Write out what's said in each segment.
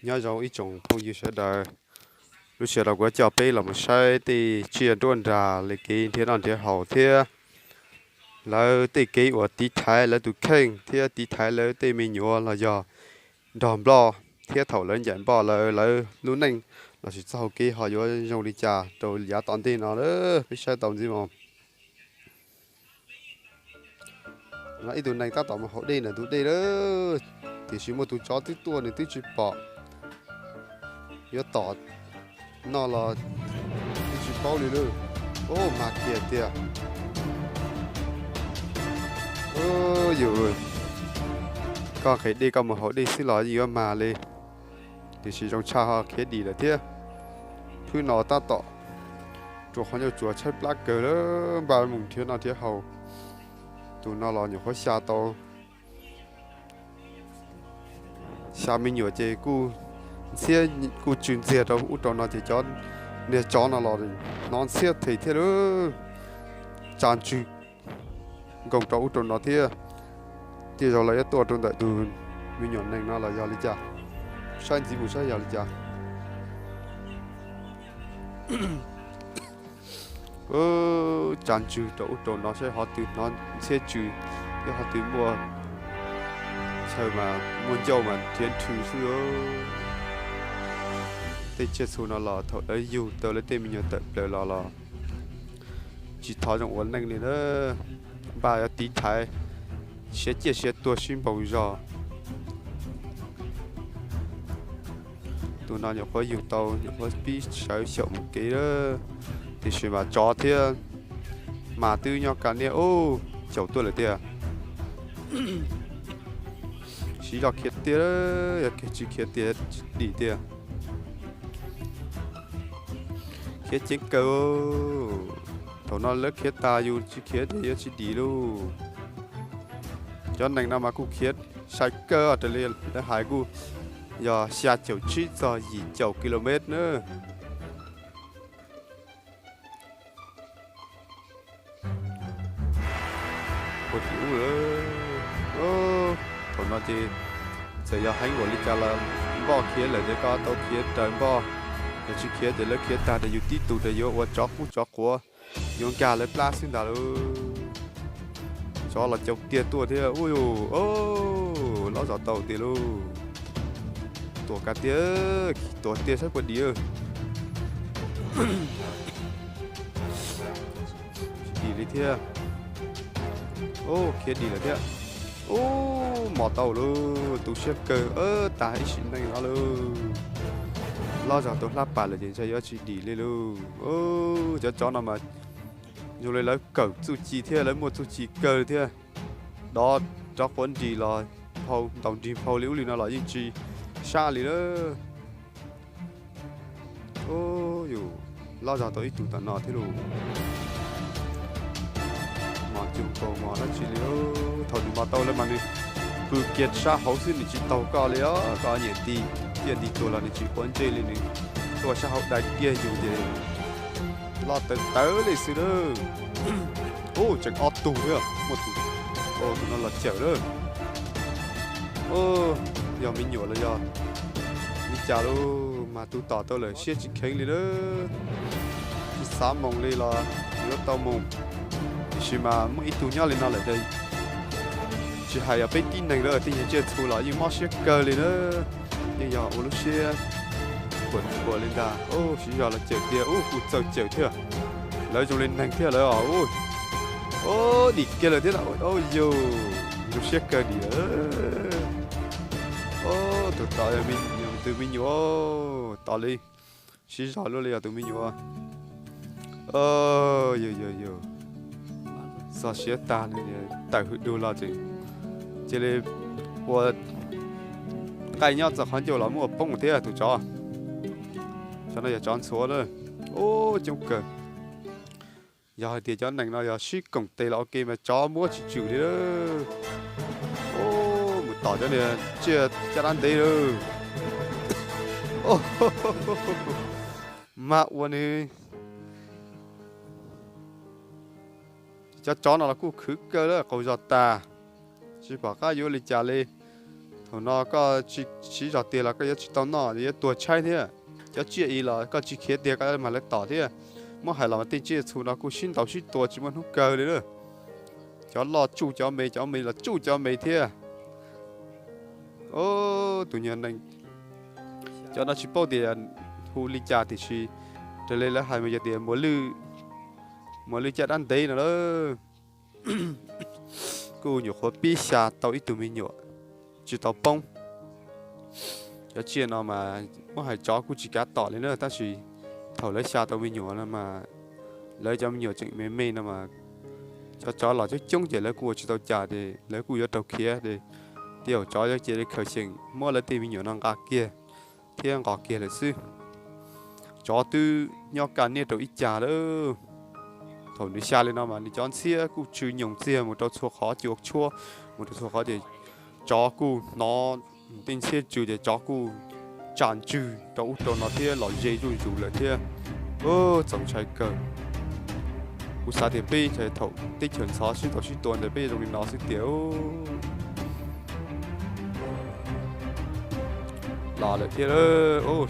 Nyob zoo ib tsoom phooj ywg sawv daws, lub sij hawm no kuv yuav coj peb los mus saib tej tsiaj nruab nrag li kev nrhiav noj nrhiav haus thiab lawv tej kev uas tiv thaiv lawv tus kheej thiab tiv thaiv lawv tej me nyuam los yog nrog nploj thiab thaum lawv ncaim nploj lawv lub neej lossis txoj hau kev ho yuav zoo li cas rau yav tom ntej no lawm. Peb saib tau ntxiv mus. Ib tug neeg tab tom mus haus dej ntawm ntug dej lawm, tiam sis muaj tus tsov twb tuaj nws twb tsis pom. Yuav tom noj los twb tsis paub li lawm. Ub, mag kiag tiag. Yus, koj nqhis dej koj mus haus dej xwb los yeej yuav mag li, tiam sis zoo tshaj ho khiav dim lawm thiab. Phwb no tab tom rua qhov ncauj tsuas tshaib plab kawg lawm, npaj mus nrhiav noj nrhiav haus. Tus no los nyuam qhuav xya tau xya me nyuam ces kuj ntxhiab kuj tsw ntxiag rau ub rau no ces cov niag tsov no los hnov ntxhiab them thiab lawm, tsa ntswg nkoos rau ub rau no thiab. Tej zaum lawv yuav tuaj rau ntawm tus me nyuam neeg no los yog li cas, saib ntxiv mus saib yog li cas. Tsa ntswg rau ub rau no saib qhov twg hnov ntxhiab tsw thiab qhov twg muaj chaw mas muaj ncauj mas nrhiav nrhw xwb. Tej tsiaj txhu no los thaum lawv yug tau lawv tej me nyuam tawm plaws los los tsis thov zoo ua neej li na, npaj yuav tiv thaiv siav ciaj siav tuag sib npaug zog. Tus no nyuam qhuav yug tau nyuam qhuav pib sawv xyaum mus kev lawm, tiam sis mas tsov thiab mas twb nyob kaj niab ub caum tuaj lawm tiag. Siv zog khiav tiag, yog tsis khiav tiag tsis dim tiag. Khiav ceev kawg. Thaum no lawv khiav tas yus tsis khiav ces yuav tsis dim lauj. Cov neeg no mas kuj khiav sai kawg raws li lawv hais kuj yog xya caum tsib txog yim caum kilomev na. Ua tim ub lawm. Thaum no ces txawm yog heev ua li cas los npoj khiav lawm ces koj tau khiav raws npoj, yog tsis khiav ces lawv khiav tag ces yus tib tug ces yuav ua tsov qub tsov quav, yuav nkag lawv plab xwb ntag lauj. Tsov los caum tiag tuaj thiab, ub, loj zog tau tiag lauj. Tuam kav tiag, tuam tiag saib puas dim. Dim li thiab. Khiav dim lawm thiab. Ub, mos tau lauj, tu siab kawg, tag ib sim neej no lauj. Loj zog tau hlab pas lawm ces ntshe yuav tsis dim li lauj. Cov tsov no mas zoo li lawv kawm txuj ci thiab lawv muaj txuj ci kawg thiab. Dov rov quav nris los phau ntaus nrig phau li ub li no los yeej tsis sab li lawm. Yus, loj zog tau ib tug tom no thiab lauj. Mos cug nkaus mos dab tsi li. Thaum nws mos tau lawm mas nws pw kiag sab hauv xwb nws tsis taug koj li os, koj nyiam nti ciaj nti tuag los nws tsis quav ntsej li, nws tuaj sab hauv dai kiag yus ces loj tawv tawv li xwb lawm. Ub, tseem ob tug thiab, muaj tus, tus no los cawm lawm. Yog me nyuam los yog li cas lauj, mas tus tom tau lawm siab tsis kheev li lawm. Tsis xav mus li los yuav tau mus, tiam sis mas muaj ib tug nyob li no lawm. Tsis hais yog peb tib neeg lawm, tej nyuag tsiaj txhu los yeej mob siab kawg li na. Yeej yog ua lub siab puas puas li ntag. Siv zog los cawm tiag, ub, kuj txawj cawm thiab. Lawv zoo li neeg thiab lawv os. Ub, dim kiag lawm thiab, yus, zoo siab kawg dim. Tus tom yog tus me nyuam, tom li siv zog luaj li yog tus me nyuam. Yus, yus, yus, txog siav tag tawm hwj dug los tseem cia li ua nqaij nyob txog qhov ncauj los muab ua poob thiab tus tsov. Tsov no yog tsov ntxhuav lawm. Ub, coob kawg. Yog hais tias cov neeg no yog sib koom tes los ua ke mas tsov muab tsis tswm li lawm. Ub, mus tom cov niag tsiaj caj dab ntev lawm. Mag ua nws. Cov tsov no los kuj khwv kawg lawm, qaug zog tas, tsis pom qab yuav li cas li. Thaum no koj tsis siv zog tiag los koj yuav tsis tau noj, yuav tuag tshaib thiab. Cov tsiaj ib los koj tsis khiav tiag koj mam lawv tom thiab. Muab hais los tej tsiaj txhu no kuj sib ntaus sib tua tsis muaj hnub kawg li lawm. Cov loj tsuj cov me, cov me los tsuj cov me thiab. Tus nyuag neeg, cov no tsis paub tias hu li cas tiam sis raws li lawv hais mas yog tias muas lwj caj dab ntev no lawm. Kuj nyuam qhuav pib xya tau ib tug me nyuam tsis tau poob. Cov tsiaj no mas muab hais tsov kuj tsis kav tom li na, tab sis thaum lawv xya tau me nyuam no mas lawv cov me nyuam tseem me me no mas cov tsov los coob coob ces lawv kuj ua tsis tau cas ces lawv kuj yuav raug khiav ces tej zaum tsov yuav cia li khaws xyeem muab lawv tej me nyuam no nqa kiag thiab nqos kiag lawm xwb. Tsov twb nyob kaj niab rau ib cag lawm. Thaum nws xya li no mas nws cov ntxhiab kuj tsw nyoos txiag mus rau txhua qhov, cua tshuab mus rau txhua qhov ces tsov kuj hnov tej ntxhiab tsw ces tsov kuj tsa ntswg rau ub rau no thiab los ze zuj zus lawm thiab. Txaus ntshai kawg. Kuv xav tias peb thaum teb chaws ntxhov sib ntaus sib tua ntawd peb zoo li no xwb tiag. Los lawm thiab,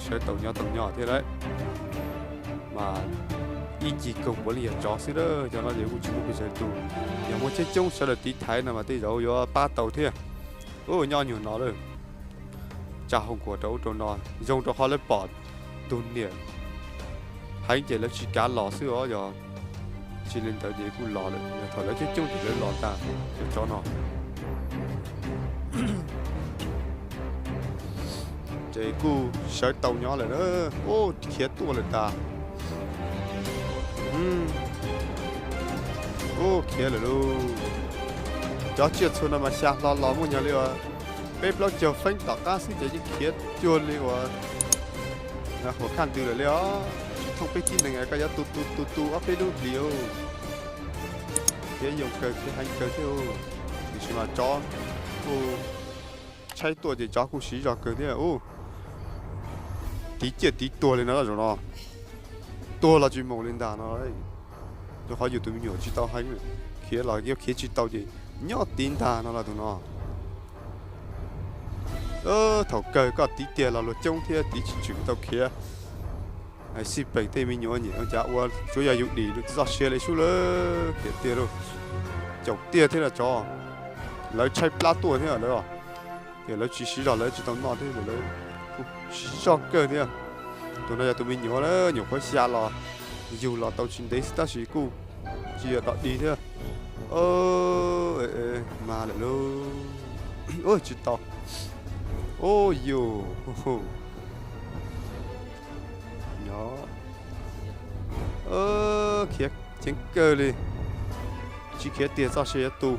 sawv tau nyob tau nyob thiab lawm. Mas ib cig koog puav leej yog tsov xwb a, cov no ces kuj tsis muaj pes tsawg tus. Yog muaj coob coob sawv daws tiv thaiv no mas tej zaum yuav pab tau thiab. Nyob nyuag no lawm, tsa hau nkuas rau ub rau no, zoo rau qhov lawv pom tus niam heev ces lawv tsis kav los xwb os. Yog tsis li ntawd ces kuj los lawm, yog thaum lawv coob coob ces lawv los tag cov tsov no. Ces kuj sawv tau nyob lawm na. Ub, khiav tuaj lawm tas. Ub, khiav lawm lauj. Cov tsiaj txhu no mas xya hlo los muaj nyuag li uas peb plaub caug feeb tom qab xwb ces yeej khiav cuag li uas huam khaj ntws lawm li os. Tsis thooj peb tib neeg koj yuav tu tu tu tu ob peb lub hlis. Khiav yoo kawg thiab heev kawg thiab. Tiam sis mas tsov kuj tshaib tuaj ces tsov kuj siv zog kawg thiab. Tiv ciaj tiv tuag li no zaum no, tuag los tsis mus li ntag no. Rau qhov yus tus me nyuam tsis tau heev, khiav los yuav khiav tsis tau ces nyob tiv ntag no los tus no. Thaum kawg koj tiv tiag los luag coob thiab tiv tsis tshwm tau khiav. Xij peem tej me nyuam nyem ua cas ua tsuav yog yus dim txoj sia li sub lawm, khiav tiag lauj. Caum tiag thiab los tsov, lawv tshaib plab tuaj thiab lawv, ces lawv tsis siv zog lawv tsis tau noj thiab lawv siv zog kawg thiab. Tus no yog tus me nyuam, nyuam qhuav xya los yug los tau tsis ntev xwb tab sis kuj tsis yog dog dig thiab. Mas lawm lauj, tsis tau. Ub yus, nyob khiav ceev kawg li, tsis khiav tiag txoj sia yuav tu.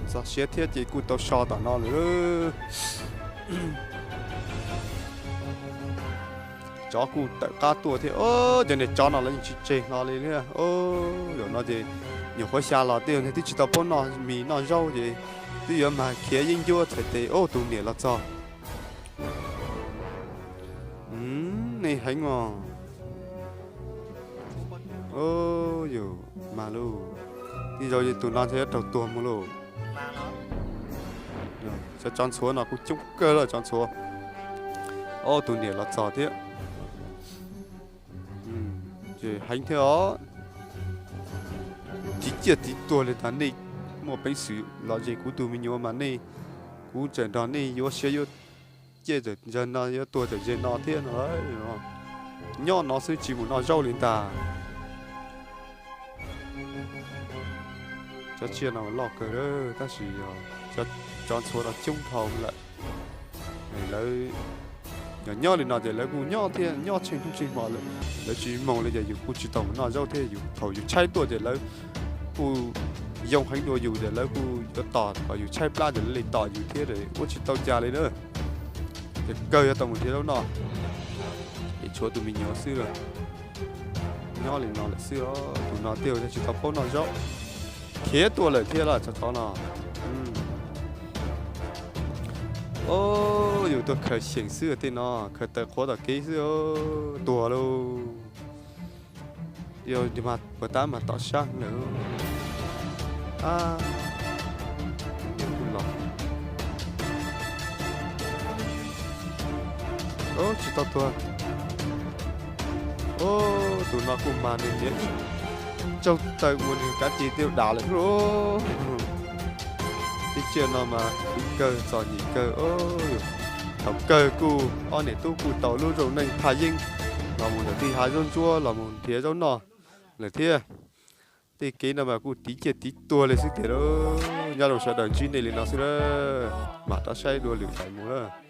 Txog siav thiab ces kuj tau so tom no lawm. Tsov kuj tawm qab tuaj thiab. Cov niag tsov no lawv yeej tsis tseg hlo li thiab. Zaum no ces nyuam qhuav xya los tej niag twb tsis tau paub noj mis noj zaub ces twb yuav mag khiav yeeb ncuab txhais tes. Ub, tus niam los txog. Nej heev os. Yus mas lauj, tej zaum tus no ntshe yuav raug tuag mus lauj. Cov tsov ntxhuav no kuj coob kawg lawm tsov ntxhuav. Ub, tus niam los txog thiab. Ces heev thiab os. Tiv ciaj tiv tuag li ntag, nej muaj peev xwm los ze kuv tus me nyuam mas nej, kuv tseem nrog nej yuav siab yuav ciaj txawm zaum no yuav tuag txawm zaum no thiab no. Nyob no xwb tsis mus noj zaub li ntag. Cov tsiaj no loj kawg tab sis yog cov tsov ntxhuav no coob dhau lawm. Lawv, yog nyob li no ces lawv kuj nyob thiab nyob tsheej hnub tsheej hmo lawm, lawv tsis mus li ces yus kuj tsis tau mus noj zaub thiab. Yus thaum yus tshaib tuaj ces lawv kuj yoo heev dua yus ces lawv kuj yuav tos kom yus tshaib plab ces lawv li tos yus thiab, ua tsis tau cas li na. Ces kawg yuav tau mus nrhiav zaub noj, es tshuav tus me nyuam xwb lawm. Nyob li no lawm xwb os, tus no tej zaum tsis tau paub noj zaub. Khiav tuaj lawm thiab los tsov tsov no. Os, yus tuaj khaws xyeem xwb tej no, khaws taws qhuav tom kev xwb, tuag lauj. Yog mas puas tab mas tom sab lawm. Kuj los, Tsis tau tuag. Tus no kuj mag nws niam ib tsaug taw ua nws kav tis twb dam lawm lauj. Tib tsiaj no mas kuj kawg txom nyem kawg. Thaum kawg kuj ob niam tub kuj tau lub zoo neej phaj yeeb los mus ntawm tej hav zaub ntsuab los mus nrhiav zaub noj lawm thiab. Tej kev no mas kuj tiv ciaj tiv tuag li xwb tiag lauj. Nyob zoo sawv daws, ntsib nej li no xwb lawm, mam rov saib dua lwm daim mus lawm.